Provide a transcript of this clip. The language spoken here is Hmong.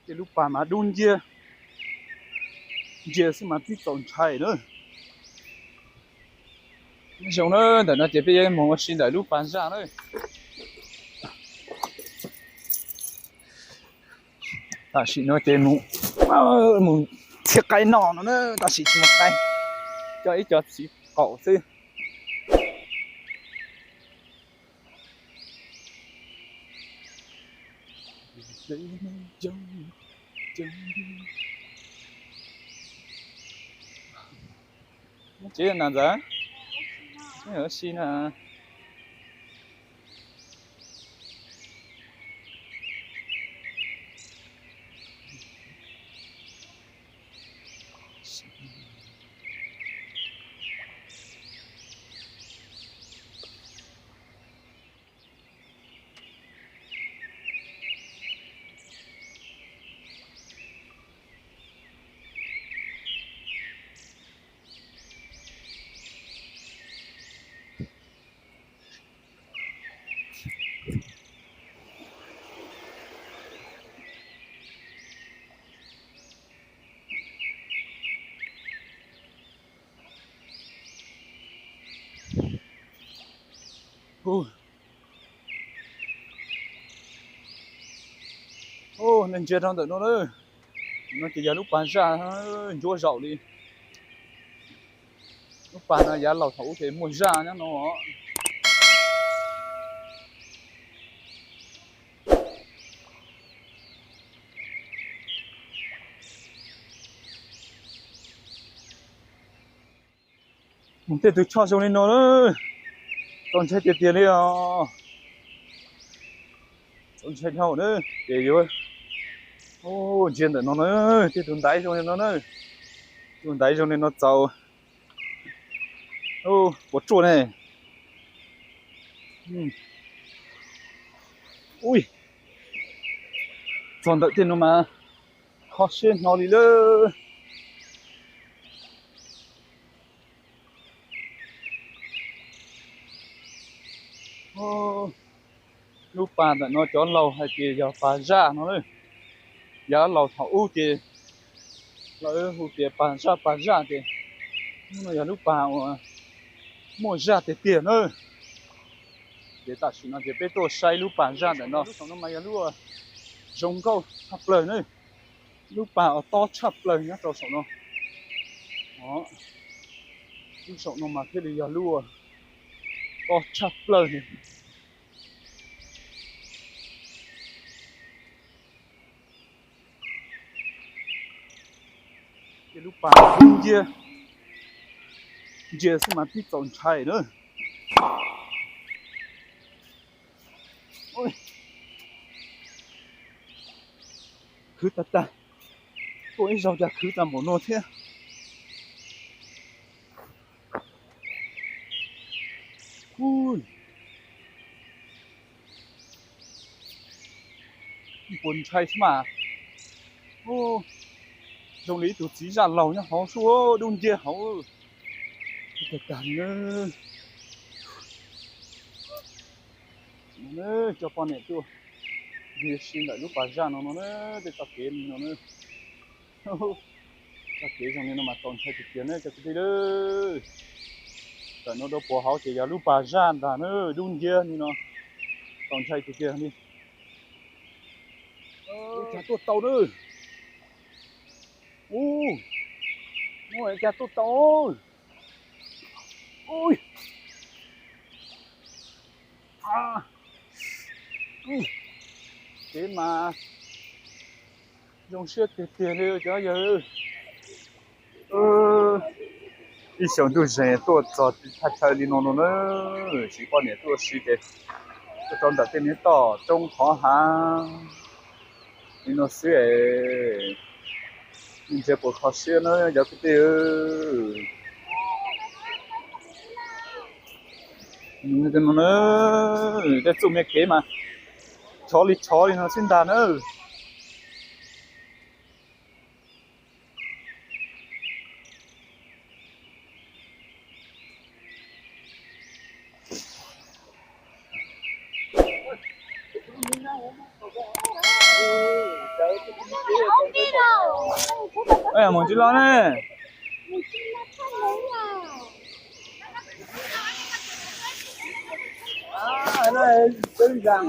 Tej lub pas mas dub nciab, ntsia xwb mas twb txaus ntshai na. Nyob zoo na, ntawm no ces peb yuav mus ua si ntawm lub pas zaj na. Tam sim no ces mus, mus txhiab qaib noj no na, tam sim tsis muaj qaib, coj ib co txiv qaum xwb. Tsev na ntxawm, ua si na. Ub, nej ntsia rau ntawm no na, no ces yog lub pas zaj ntsuab zaum li. Lub pas no yav laus thaum ub ces muaj zaj nyob no. Tej tus choj zoo li no na, txaus ntshai tiag tiag li os. Txaus ntshai dhau na, ces yuav ntsia ntawm no na, tej tus ntaiv zoo li no na, tus ntaiv zoo li no txaus puas tsuaj ne. Ui, txog ntawm tej no mas kho siab hno li lawm. Lub pas ntawm no cov laus hais tias yog pas zaj no na. Yav laus thaum ub ces lawv hu tias pas zaj pas zaj ces no yog lub pas uas muaj zaj tiag tiag na. Ces tam sim no ces peb tuaj saib lub pas zaj ntawm no, lub saum no mas yog lub zoo nkauj tshaj plaws na. Lub pas uas tob tshaj plaws nyob rau saum no. Lub saum no mas thiaj li yog lub tob tshaj plaws li. Tej lub pas dub nciab, ntsia xwb mas twb txaus ntshai na. Khwv tag tag, tuaj ib zaug cas khwv tag npaum no thiab. Puas ntshai xwb mas. Zoo li ib tug txiv zaj laug nyob hauv sua dub nciab hauv. Tag tag li. Coj poj niam tuaj ua si ntawm lub pas zaj no no na, tej txoj kev no na. Txoj kev zoo li no mas txaus ntshai tiag tiag na cov kwv tij lawm. Tawm no rau puag hauv ces yog lub pas zaj ntag na, dub nciab li no. Txaus ntshai tiag tiag li. Cas tuaj tau na. Ub, muaj cas tuaj tau. Kev mas zoo siab tiag tiag li cov yawg. Ib xyoo ntuj zeeg tuaj txog thaj chaw li no no na, tsis poj niam tuaj ua si ces tuaj rau ntawm tej niag toj roob qhov hav li no xwb es ntsia puas kho siab na cov kwv tij. Tej txuj me kev mas chov li chov li no xwb ntag na. Mus tsis los ne. Peb zaag.